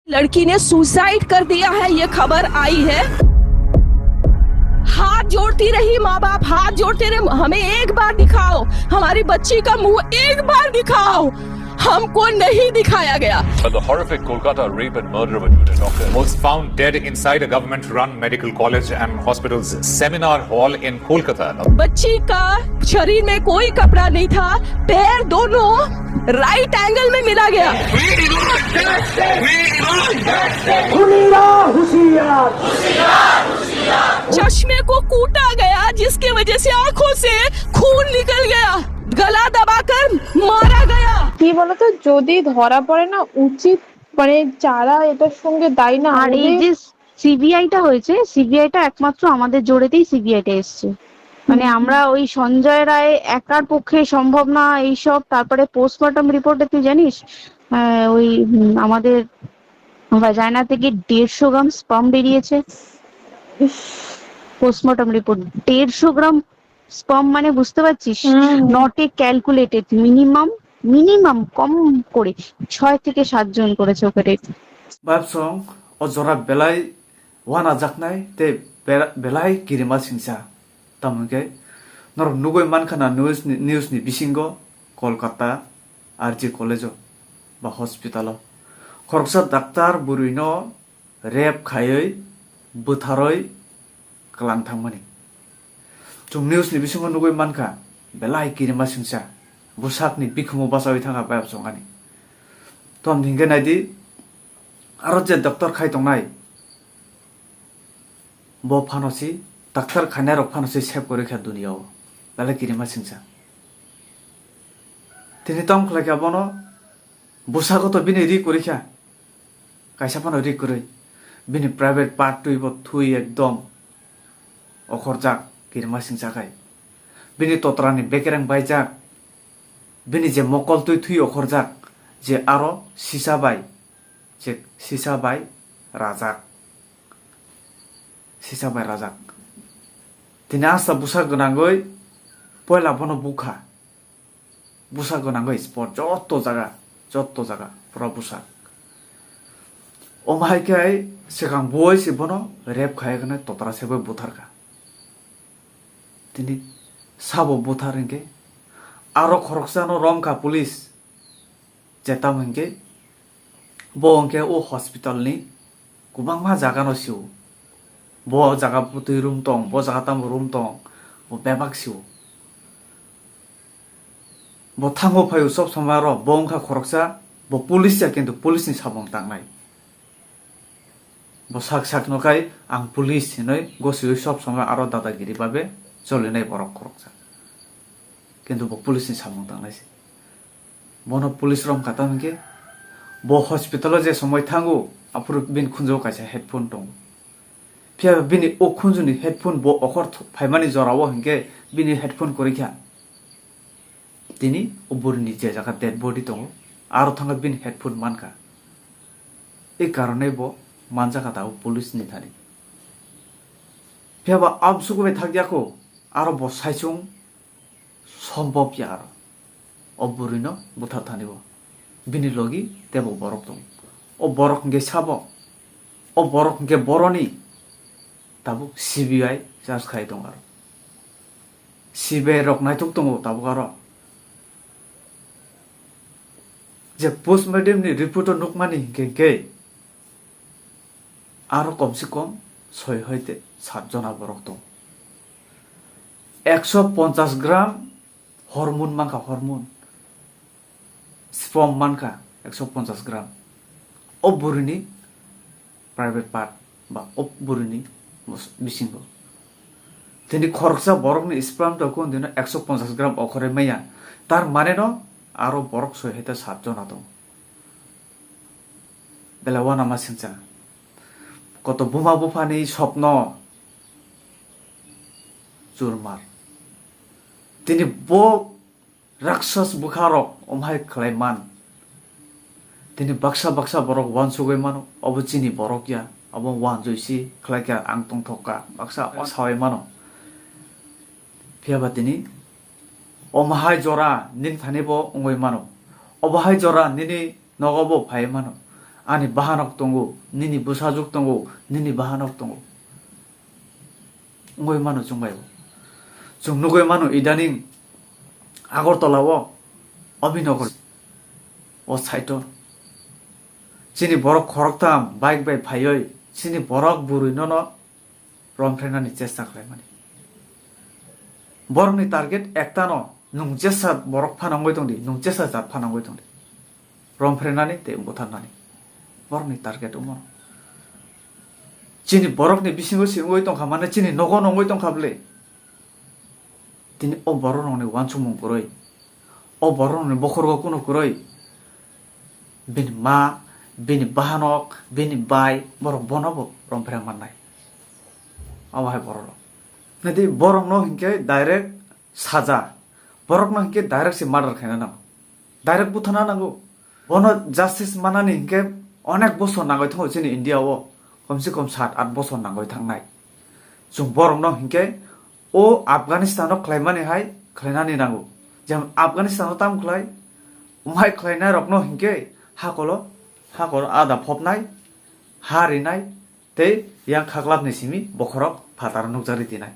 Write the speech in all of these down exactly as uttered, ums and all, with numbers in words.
लड़की ने सुसाइड कर दिया है, ये खबर आई है। हाथ जोड़ती रही माँ बाप, हाथ जोड़ते रहे, हमें एक बार दिखाओ, हमारी बच्ची का मुंह एक बार दिखाओ। हमको नहीं दिखाया गया। But the horrific Kolkata rape and murder of a junior doctor was found dead inside a government-run medical college and hospital's seminar hall in Kolkata. बच्ची का शरीर में कोई कपड़ा नहीं था, पैर दोनों राइट एंगल में मिला गया। चश्मे को कूटा गया, जिसकी वजह से आंखों से खून निकल गया। गला दबाकर मारा गया। কি বলতো, যদি ধরা পড়ে না, উচিত, মানে, যারা এটার সঙ্গে দায়ী না, আর এই ওদের যে সিবিআইটা হয়েছে, সিবিআইটা একমাত্র আমাদের জোরেতেই সিবিআইটা এসছে। মানে, আমরা ওই সঞ্জয় রায় একার পক্ষে সম্ভব না এইসব। তারপরে পোস্টমর্টম রিপোর্টে তুই জানিস, আহ, ওই, উম, আমাদের ভ্যাজাইনা থেকে দেড়শো গ্রাম স্পার্ম বেরিয়েছে। পোস্টমর্টম রিপোর্ট, দেড়শো গ্রাম স্পার্ম, মানে, বুঝতে পারছিস? হুম। Not a calculated, minimum, minimum কম করে ছয় থেকে সাত জন করেছে ওকে rape. Bab song, o jora belai wana jaknai tei bera-, belai kirima singsa. Tamo hwnkhe norok nugui mankha na news ni, news ni bisingo Kolkata R G college o ba hospital o khoroksa daktar bwrwi no rape khaiwi bwtharwi kwlang thangmani. Chwng news ni bisingo nugui mankha, belai kirima singsa, bwsakni bikhumo bachaui thangkha bayap chongani. Tom hingke naidi, aro je doctor khai tongnai, bo phano si, doctor khainai rok phano si save kwrwi kha duniya o, belai kirima singsa. Tini tom khlai kha bono, bwsako to bini ri kwrwi kha, kaisa phano ri kwrwi. Bini private part twi bo thui ekdom okhorjak, kirima singsa khai. Bini totrani bekereng baijak, bini je mokol twi thui okhorjak, je aro sisa bai, je sisa bai rajak, sisa bai rajak. Tini asta bwsa gwnangwi poila bono bukha. Bwsa gwnangwi spot jotto jaga, jotto jaga pura bwsa. Omo hai khe swkang bui se bono rape khai kheno totra sebui butharkha. Tini sabo buthar hinkhe aro khoroksano romkha police. Je tamo hinkhe bo hinkhe o hospital ni kwbangma jaga no sio. Bo jaga bwtwi room tong, bo jaga tamo room tong, bo bebak sio. Bo thango phaio sob somoi aro bo wngkha khoroksa, bo police ya, kintu police ni samung tangnai. Bo sak sak no khai ang police hinwi gosiwi sob somoi aro dadagiri babe cholinai borok khoroksa. Kintu bo police ni samung tangnai se. Bono police romkha tamo hinkhe bo hospital o je somoi thango, aphuru bini khunjugo kaisa headphone tongo. Phiya bini o khunjuni headphone bo okhor th-, phaimani jorao hinkhe bini headphone kwrwi kha. Tini o burini je jaga dead body tongo, aro thangkha bini headphone mankha. Ei karonei bo manjakha tabuk police ni thani. Phiya ba amsugwi thakya kho, aro bo saichung sombop ya aro. O bwrwino butharthani bo. Bini logi teibo borok tongo. O borok hwnkhe sabo. O borok hwnkhe boroni tabuk C B I charge khai tongo aro. C B I rok naithok tongo tabuk aro. Je postmortem ni report o nukmani hinkhe, hinkhe aro komse kom soi hoite sat jona borok tongo. Ekso ponchas gram hormone mankha, hormone. Sperm mankha ekso ponchas gram. O burini private part ba o burini bos-, bisingo. Tini khoroksa borokni sperm to kun dino ekso ponchas gram okhorwi maya. Tar mane no aro borok soi hoite sat jona tongo. Belai uanama singcha. Koto buma buphani sopno churmar. Tini bo raksas bwkharok omhai khlai man. Tini baksa baksa borok uansugwi mano, obo chini borok ya, obo uanjui si khlai kha, ang tongthok kha, baksa o saui mano. Phiya ba tini omo hai jora nini thani bo wngwi mano. Obo hai jora nini nogo bo phai mano. Ani bahanok tongo, nini bwsajwk tongo, nini bahanok tongo. Wngwi mano chwng bai bo. Chwng nugwi mano idaning Agartala o Abhinagar o side o chini borok khoroktham bike bai phaiwi chini borok bwrwi nono romphrenani chesta khlaimani. Borokni target ektano, nwng jesa borok phanangwi tongdi, nwng jesa jat phanangwi tongdi. Romphrenani tei butharnani. Borokni target omo. Chini borokni bisingo se wngwi tongkha, mane chini nogo nongwi tongkha bwle. Tini o borok rokni uansukmung kwrwi, o borok rokni bokhorok kuno kwrwi, bini ma, bini bahanok, bini bai, borok bono bo romphreng mannai. Abo hai borok rok. Nadi borok no hinkhe direct saja, borok no hinkhe direct se murder khaina nango. Direct buthana nango. Bono justice manani hinkhe onek bosor nangoi thango chini India o, komse kom sat at bosor nangoi thangnai. Chwng borokno hinkhe o Afghanistan o khlaimani hai khlainani nango. Jemon Afghanistan o tam khlai, umhai khlainai rokno hinkhe hakolo, hakolo ada phopnai, ha rinai, tei yang khaklapni simi bokhorok phataro nukjagwi tinai.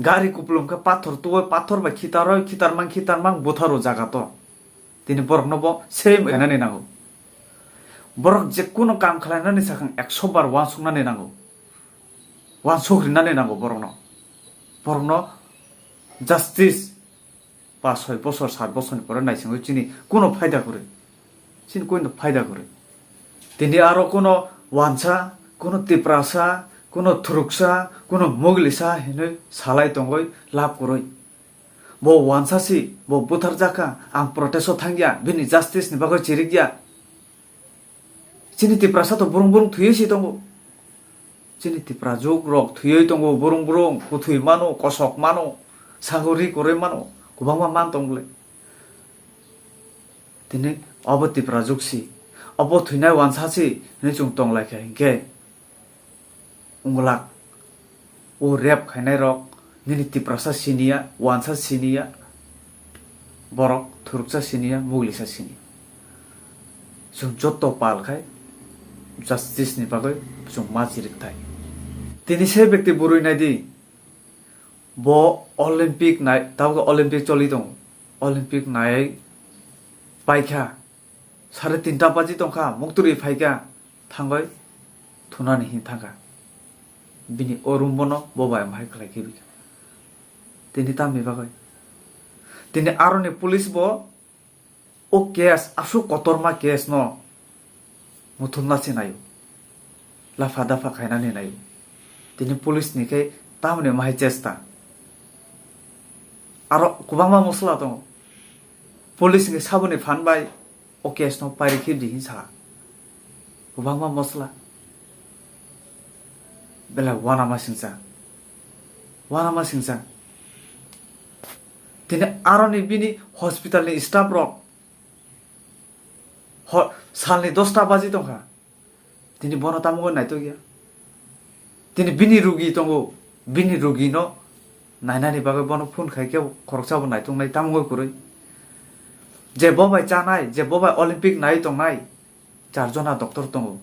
Gari kupulung khe pathor tuwi, pathor bai khitarwi, khitarmang, khitarmang butharo jaga to. Tini borokno bo same khainani nango. Borok je kuno kam khlainani sakhang ekso bar uansuknani nango. Uansuk rinani nango borokno. Borokno justice pas soi bosor, sat bosorni pore naisingwi chini kuno phaida kwrwi. Chini kuno phaida kwrwi. Tini aro kuno wansa, kuno tiprasa, kuno thuruksa, kuno muglisa hinwi salai tongwi lab kwrwi. Bo wansa si, bo butharjakha, ang protest o thangya, bini justice ni bagwi chirikya. Chini Tiprasa to burung burung thwiwi si tongo. Chini Tipra juk rok thwiwi tongo, burung burung kuthwi mano, kosok mano, sagori koroi mano, kwbangma man tong bwle. Tini obo Tipra juk si, obo thwinai wansa si hinwi chwng tong lai kha hinkhe, wnglak. O rape khainai rok nini Tiprasa siniya, wansa siniya, borok thuruksa siniya, muglisa siniya. Chwng joto pal khai justice ni bagwi chwng ma chirik thai. Tini se bekti bwrwi nai di, bo Olympic nai, tabuk Olympic choli tongo. Olympic nai paikha, sare tinta baji tongkha, muktwi phaikha, thangwi thunani hin thangkha. Bini o room bono bo bai mahai khlai khe bikha. Tini tamni bagwi. Tini aroni police bo o case, aswk kotorma case no muthumna se naio. Lapha dapha khainani naio. Tini police ni khe tamni mahai chesta. Aro kwbangma mosla tongo. Police ni saboni phan bai o case no pairi khe di hin sa. Kwbangma mosla. Belai wanama singsa. Wanama singsa. Tini aroni bini hospital ni staff rok ho-, salni dosta baji tongkha. Tini bono tamo naitok ya. Tini bini rugi tongo, bini rugi no nainani bagwi bono phone khai khe khoroksa bo naitok nai tamo kwrwi. Je bo bai chanai, je bo bai Olympic nai tongnai, char jona doctor tongo.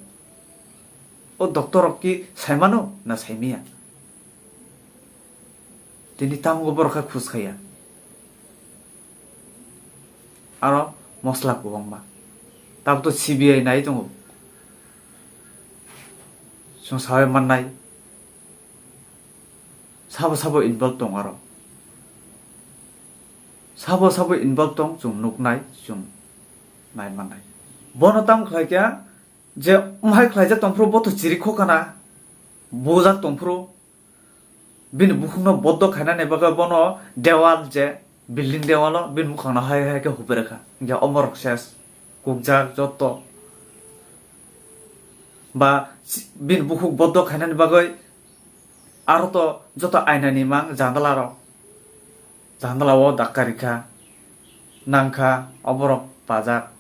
O doctor rok ki saimano na saimiya? Tini tamo borok khe khus khaiya. Aro mosla kwbangma. Tabuk to C B I nai tongo. Chwng sawi mannai. Sabo sabo involve tong aro. Sabo sabo involve tong chwng nuknai, chwng nai mannai. Bono tamo khlai kha je umhai khlaijak tongphuru bo to chiri khokana bujak tongphuru. Bini bukhukno boddok khainani bagwi bono dewal je building dewalo bini mukhangno hai hai khe hupre kha. Hinkhe omorok ses kukjak jotto. Ba si-, bini bukhuk boddok khainani bagwi aro to joto ainani mang jandala rok. Jandala o dakka rikha, nangkha, oborok pajak,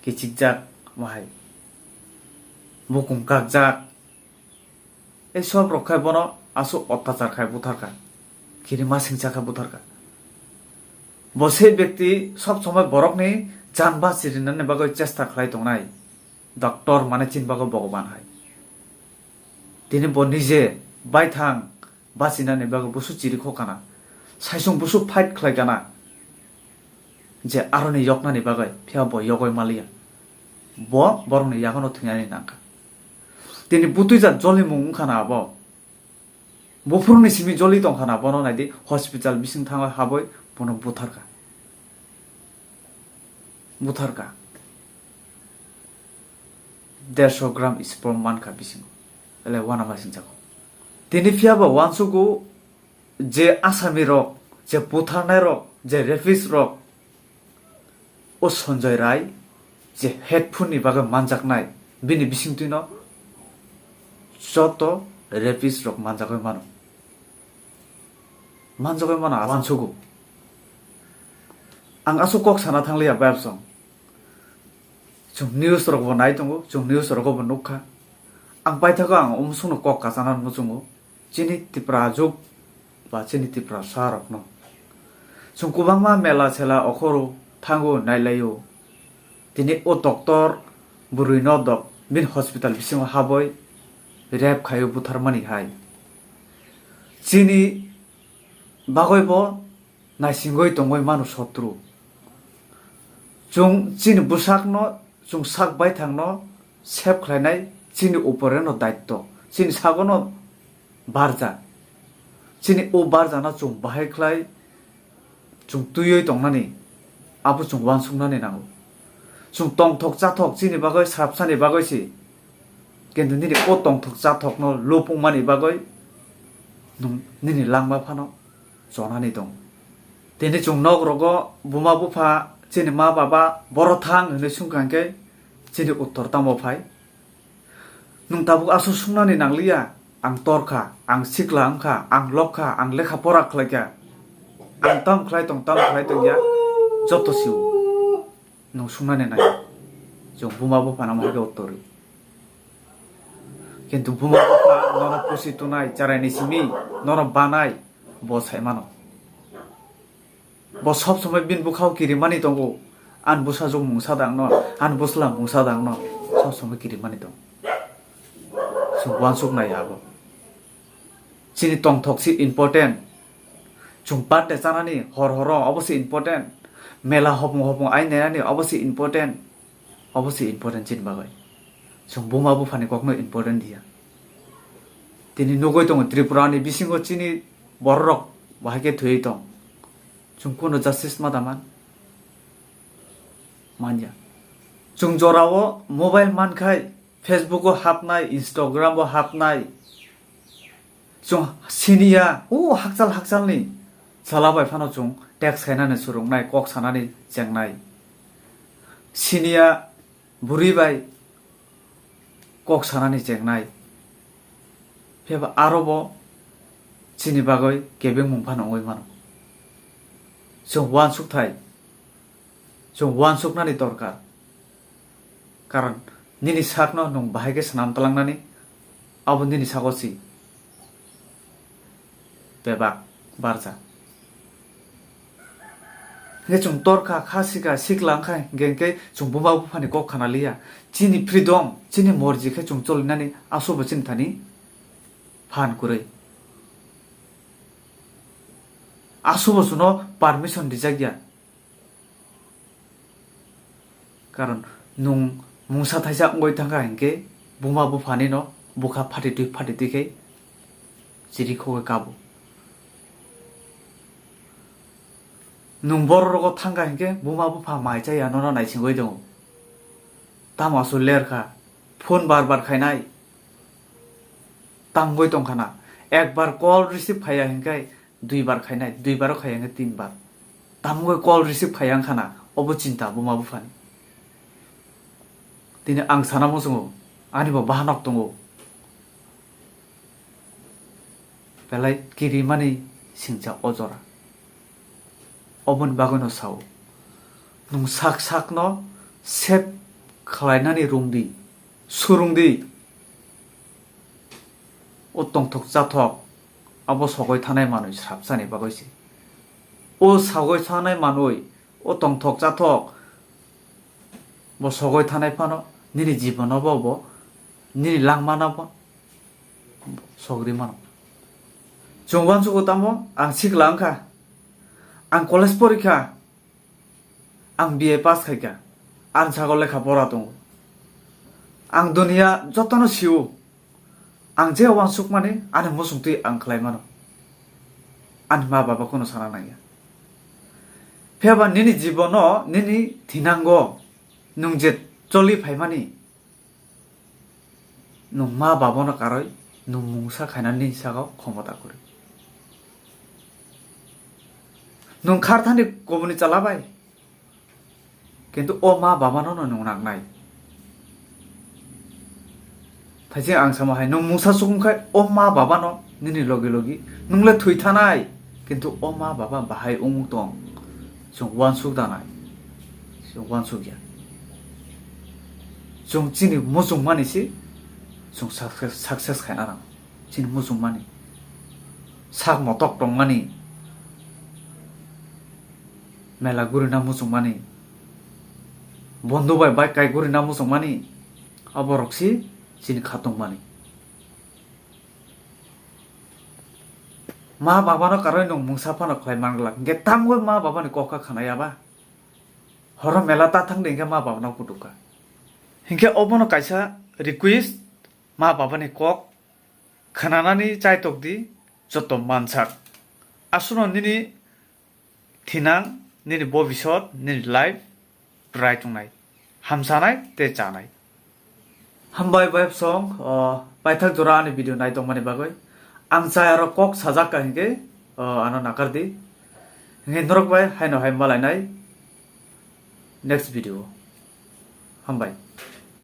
kichikjak, omo hai bukung kakjak. Ei sob rok khai bono aswk ottachar khai butharkha, kirima singcha khai butharkha. Bo se bekti sob somoi borokni jan bachirinani bagwi chesta khlai tongnai. Doctor mane chini bagwi Bhogoban hai. Tini bo nije baithang bachinani bagwi busu chiri kho kana. Saisung busu fight khlai kana. Je aroni yoknani bagwi, phiya bo yogwi maliya. Bo borokni yagono thwinani nangkha. Tini butui jat jolimung wngkha na abo. Buphuruni simi joli tongkha na bono naidi hospital bising thangwi habwi bono butharkha. Butharkha. Dersho gram sperm mankha bisingo. Ele wana masing jago. Tini phiya bo wansugo je asami rok, je butharnai rok, je rapist rok, o Sanjay Rai je headphone ni bagwi manjaknai, bini bisingtwino joto rapist rok manjagwi mano. Manjagwi mano, ang wansugo. Ang aswk kok sana thangliya, bayapsong. Chwng news rok bo nai tongo, chwng news rogo bo nukha. Ang paithago ang umsukno kok kachana muchungo. Chini Tiprajwk ba chini Tiprasa rokno. Chwng kwbangma mela sela okhoro thango nailaio. Tini o doctor bwrwi no dok bini hospital bisingo habwi rape khaio butharmani hai. Chini bagwi bo naisingwi tongwi mano sotru. Chwng chini bwsakno, chwng sak baithangno save khlainai chini uporeno daitto. Chini sagono barja. Chini o barjano chwng bahai khlai chwng twiwi tongnani, abo chwng uansuknani nango. Chwng tongthok chathok chini bagwi, srapsani bagwi se. Kintu nini o tongthok chathokno lupungmani bagwi nwng nini langma phano chonani tong. Tini chwng nok rogo buma bupha chini ma baba boro thang hinwi sungkha hwnkhe chini uttor tamo phai? Nwng tabuk aswk sungnani nangliya, ang torkha, ang sikla wngkha, ang lokkha, ang lekha pora khlaikha, ang tam khlai tong, tam khlai tongya, joto sio. Nwng sungnani nai. Chwng buma bupha nang hai khe uttor rw. Kintu buma bupha nono pusi tunai, charaini simi, nono banai, bo sai mano. Bo sob somoi bini bwkhao kirimani tongo. Ani bwsajwk mungsa dangno, ani bwsla mungsa dangno, sob somoi kirimani tongo. Chwng uansuk nai abo. Chini tongthok si important. Chwng birthday chanani hor horo obo se important. Mela hopung hopung ai nainani obo se important. Obo se important chini bagwi. Chwng buma buphani kokno important diya. Tini nugwi tongo Tripura ni bisingo chini bororok bahai khe thwiwi tong. Chwng kunu justice ma da man? Manya. Chwng jorao mobile mankhai, Facebook o hapnai, Instagram o hapnai. Chwng siniya, o hakchal hakchalni chwla bai phano chwng text khainani swrwngnai, kok sanani chengnai. Siniya bwrwi bai kok sanani chengnai. Phiya ba aro bo chini bagwi kebengmung phano wngwi mano. Chwng uansuk thai, chwng uansuknani dorkar. Karon nini sakno nwng bahai khe swnam tlangnani, abo nini sago si bebak barja. Hingke chwng torkha, kha sika, sikla wngkha hingke, hingke chwng buma buphani kok khana liya. Chini freedom, chini morji khe chwng cholinani asubo chini thani phan kwrwi. Asubo chwngno permission rijak ya. Karon nwng mungsa thaisa wngwi thangkha hinkhe buma buphani no bwkha phatitwi phatitwi khe chiri khogwi kabo. Nwng borok rogo thangkha hinkhe buma bupha mai chaya nono naisingwi tongo. Tamo aswk lerkha, phone bar bar khainai. Tangwi tongkhana, ekbar call receive khaiya hinkhe duibar khainai, duibar o khaiya hinkhe tinbar. Tamungwi call receive khaiya wngkhana, obo chinta buma buphani. Tini ang sana muchungo, ani bo bahanok tongo. Belai kirimani singcha o jora. Oboni bagwino sao. Nwng sak sakno save khlainani rwngdi, swrwngdi. O tongthok chathok abo sogwi thanai manwi srapsani bagwi se. O sogwi thanai manwi, o tongthok chathok bo sogwi thanai phano Nini jibono bo, bo nini langmano bo sogri mano. Chwng uansugo tamo, ang sikla wngkha, ang college porikha, ang B A pass khaikha, ani sago lekha pora tongo. Ang duniya jotono sio, ang je uansukmani ani muchungtwi ang khlai mano. Ani ma baba kono sana nangya. Phiyaba nini jibono nini thinango nwng je choli phaimani, nwng ma babano karwi nwng mungsa khainani sago khomota kwrwi. Nwng kharthani koboni chwla bai, kintu o ma babano no nwng naknai. Thaising ang sama hai, nwng mungsa sukung khai o ma babano nini logi logi nwng le thwi thanai, kintu o ma baba bahai wng tong, chwng uansuk danai, chwng uansuk ya. Chwng chini muchungmani se chwng success, success khaina nang. Chini muchungmani sak motok tongmani, mela gurina muchungmani, bondhu bai bike kai gurina muchungmani, aborok se chini khatungmani. Ma babano karwi nwng mungsa phano khlai man glak, hinkhe tamgwi ma babani kok kha khwnaya ba? Horo mela ta thang de hinkhe ma babano kutuk kha. Hinkhe obono kaisa request, ma babani kok khwnanani chaitok di joto mansak. Aswkno nini thinang, nini bobisot, nini life bright wngnai, hamsanai tei chanai. Hambai bai bwsong, o, paithak jora ani video nai tongmani bagwi. Ang chaya rok kok sajak ka hinkhe, o, ano nakar di. Hinkhe norok bai haino hai malainai next video. Hambai.